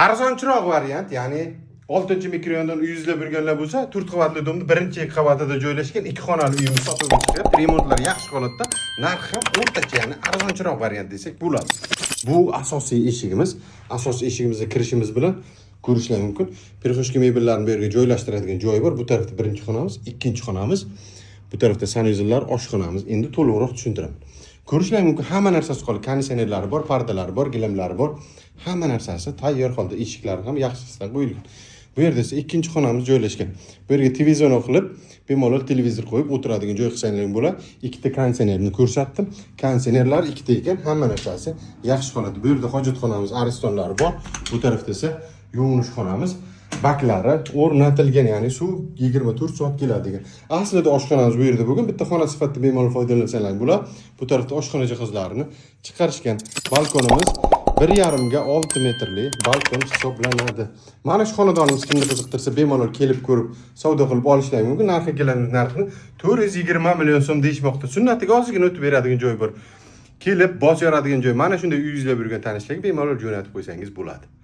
Arzonchiroq variant, ya'ni 6-mikrorayondan uy izlab yurganlar bo'lsa, 4 qavatli domni birinchi qavatida joylashgan 2 xonali uyimiz sotuvga chiqyapti. Remontlar yaxshi holatda, narxi ham o'rtacha, ya'ni arzonchiroq variant desak bo'ladi. Bu asosiy eshigimiz. Asosiy eshigimizga kirishimiz bilan ko'rishlar mumkin. Прихожка mebellarni bu yerga joylashtiradigan joyi bor. Bu tarafda birinchi xonamiz, ikkinchi xonamiz. Bu tarafda санузел lar, oshxonamiz. Endi to'liqroq tushuntiraman. Ko'rishlar mumkin, hamma narsasi qoldi. Konditsionerlari bor, pardalari bor, gilamlari bor. Hamma narsasi tayyor holda, eshiklari ham yaxshisidan qo'yilgan. Bu yerda esa ikkinchi xonamiz joylashgan. Bu yerga televizor qilib, bemalol televizor qo'yib o'tiradigan joy qilsanglar bo'ladi. Ikkita konditsionerni ko'rsatdim. Konditsionerlar ikkita ekan, hamma narsasi yaxshi holatda. Bu yerda hojatxonamiz, aristonlari bor. Bu tarafda esa yuvinish xonamiz. Baklari o'rnatilgan, ya'ni suv 24 soat keladigan. Aslida oshxonamiz bu yerda bo'lgan, bitta xona sifatida bemalol foydalansanglar bo'ladi. Bu tarafda oshxona jihozlarini chiqarishgan. Balkonimiz 1,5 ga 6 metrli balkon hisoblanadi. Mana shu xonadonimiz kimni qiziqtirsa, bemalol kelib ko'rib, savdo qilib olishlari mumkin. Narxi keladi, narxini 420 million so'm deyishmoqda. Sunnatiga ozgina o'tib beradigan joy bor. Kelib bos yoradigan joy. Mana shunday uy izlab yurgan tanishlarga bemalol jo'natib qo'ysangiz bo'ladi.